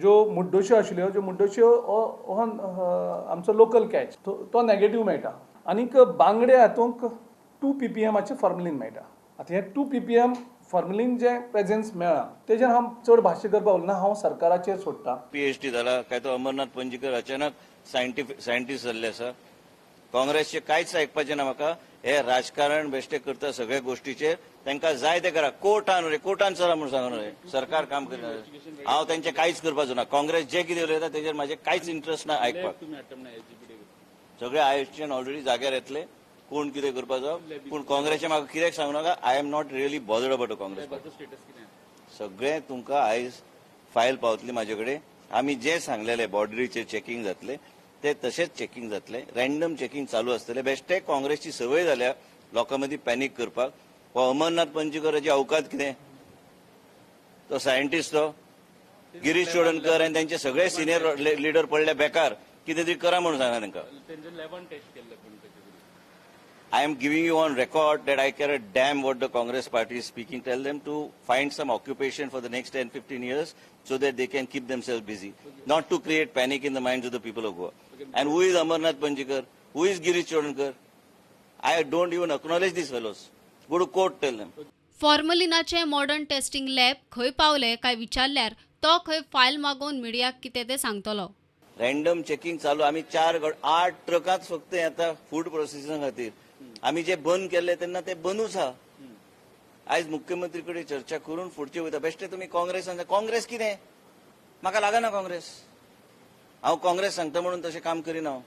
ज्यो मुड्डोश्यो आशिल्ल्यो, ज्यो मुड्डोश्यो हो आमचो लोकल कॅच, तो नॅगेटीव मेळटा. आनीक बांगडे हातूंत 2 ppmाचें फॉर्मलीन मेळटा. आतां हें 2 ppm formalin जें प्रेझेन्स मेळ्ळां, तेजेर हांव चड भाश्य करपाक उरना, हांव सरकाराचेर सोडटा. पीएचडी जाला काय तो अमरनाथ पणजीकर अचानक सायंटिस्ट जाल्ले आसा? काँग्रेसचे कांयच आयकपाचें ना म्हाका. हे राजकारण बेश्टे करता सगळ्या गोष्टीचेर. तांकां जाय ते करा. कोर्टान रे, कोर्टान चला म्हणून सांगून रे. सरकार काम करिना. हांव तेंचें कांयच करपाचो ना. काँग्रेस जे कितें उलयता तेजेर म्हाजें कांयच इंट्रस्ट ना आयकपाक. तुम्ही हाडटा म्हणून एसजीपीडी? सगळे आयोजन ऑलरेडी जाग्यार येतले, कोण कितें करपाचो. पूण काँग्रेसचें म्हाका कित्याक सांगू नाका. I am not really bothered about Congress. लॅबाचो status कितें आसा? सगळें तुमकां आयज फायल पावतली म्हाजे कडेन. आमी जे सांगलेले बॉर्डरीचेर चेकिंग जातले, ते तशेंच चेकिंग जातले. रँडम चेकिंग चालू आसतले. बेश्टे काँग्रेसची संवय जाल्या लोकां मदीं पॅनीक करपाक. हो अमरनाथ पणजीकराची अवकात कितें? तो सायंटिस्ट, तो गिरीश चोडणकर आनी त्यांचे सगळे सिनियर लिडर पडले बेकार. कितें तरी करा म्हणून सांगा तांकां. तेंचे लॅबान टेस्ट केल्ले पूण तेचे. I am giving you on record that I care a damn what the Congress party is speaking. Tell them to find some occupation for the next 10, 15 years so that they can keep themselves busy. Not to create panic in the minds of the people of Goa. And who is Amarnath Panjikar? Who is Girish Chodankar? I don't even acknowledge these fellows. Go to court, tell them. फॉर्मलिनाचे modern testing lab खंय पावले काय विचारल्यार तो खंय file मागोवन मिडियाक कितें तें सांगतलो. रँडम चेकिंग चालू. आमी चार आठ ट्रकांच फक्त येता फूड प्रोसेसिंग खातीर. आमी जे बंद केल्ले तेन्ना ते बंदूच आहा. आयज मुख्यमंत्री कडेन चर्चा करून फुडचे वयता. बेश्टे तुमी काँग्रेस सांगता. काँग्रेस कितें म्हाका लागना काँग्रेस. हांव काँग्रेस सांगता म्हणून तशें काम करिना हांव.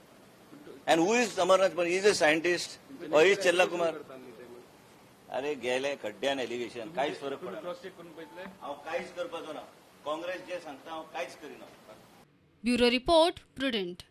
And who is Amarnath? Is a scientist or is Chella Kumar? अरे, गेले खड्ड्यान एलिगेशन. कांयच फरक पडना. क्रॉस चेक करून पळयतले? हांव कांयच करपाचो ना. काँग्रेस जे सांगता, हांव कांयच करिना. Bureau report, prudent.